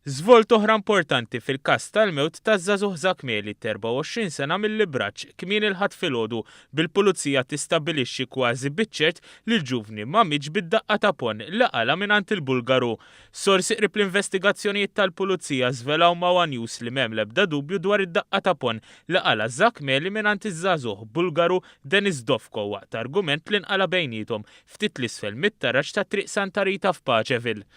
Żvolta oħra importanti fil-każ tal-mewt taż-żagħżugħ Zak Meli t'24 sena mill-Ibraġġ kmieni l-Ħadd filgħodu bil-Pulizija tistabbilixxi kważi biċ-ċert li l-ġuvni ma mietx bid-daqqa ta' ponn li qala' mingħand il-Bulgaru. Sorsi qrib l-investigazzjonijiet tal-Pulizija żvelaw ma' one News li m'hemm l-ebda dubju dwar id-daqqa ta' ponn li qala' Zak Meli mingħand iż-żagħżugħ Bulgaru Denis Dovko waqt argument li nqala' bejniethom ftit 'l isfel mit-taraġ ta' Triq Santa Rita f'Paceville.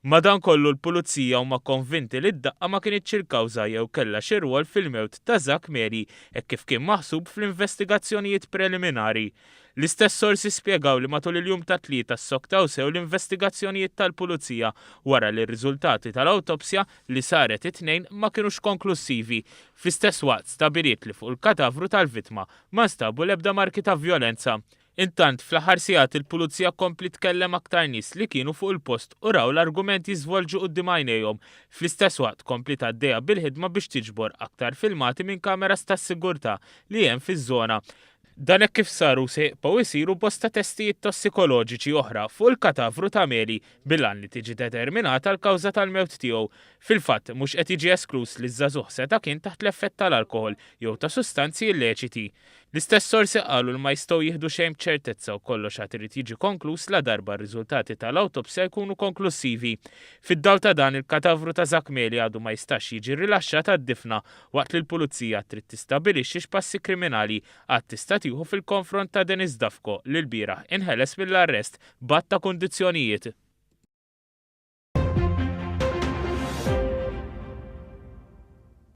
Madankollu l-Pulizija huma konvinti li d-daqqa ma kinitx il-kawża jew kellha xi rwol fil-mewt ta' Zak Meli hekk kif kien maħsub fl-investigazzjonijiet preliminari. L-istess sorsi spjegaw li matul il-jum tat-Tlieta ssoktaw sew l-investigazzjonijiet tal-Pulizija wara li r-riżultati tal-awtopsja li saret it-Tnejn ma kinux konklussivi. Fl-istess waqt stabiliet li fuq il-katavru tal-vittma ma nstabu l-ebda marki ta' vjolenza. Intant, fl-aħħar sigħat il-Pulizija kompliet tkellem aktar nies li kienu fuq il-post u raw l-argument jiżvolġu quddiem għajnejhom. Fl-istess waqt kompliet għaddejja bil-ħidma biex tiġbor aktar filmati minn kameras tas-sigurtà li hemm fiż-żona. Dan hekk kif saru u se jibqgħu jsiru bosta testijiet tossikoloġiċi oħra fuq il-katavru ta' Meli bil-għan li tiġi determinata l-kawża tal-mewt tiegħu. Fil-fatt, mhux qed jiġi eskluż li ż-żagħżugħ seta' kien taħt l-effett tal-alkoħol jew ta' sustanzi illeċiti. L-istess sorsi qalu li ma jistgħu jieħdu xejn b'ċertezza u kollox għad irid jiġi konkluż ladarba r-riżultati tal-awtopsja jkunu konklussivi. Fid-dawl ta' dan, il-katavru ta' Zak Meli għadu ma jistax jiġi rilaxxat għad-difna waqt li l-Pulizija trid tistabbilixxi x'passi kriminali għad tista' tieħu fil-konfront ta' Denis Dafko li lbieraħ inħeles mill-arrest b'għadd ta' kundizzjonijiet.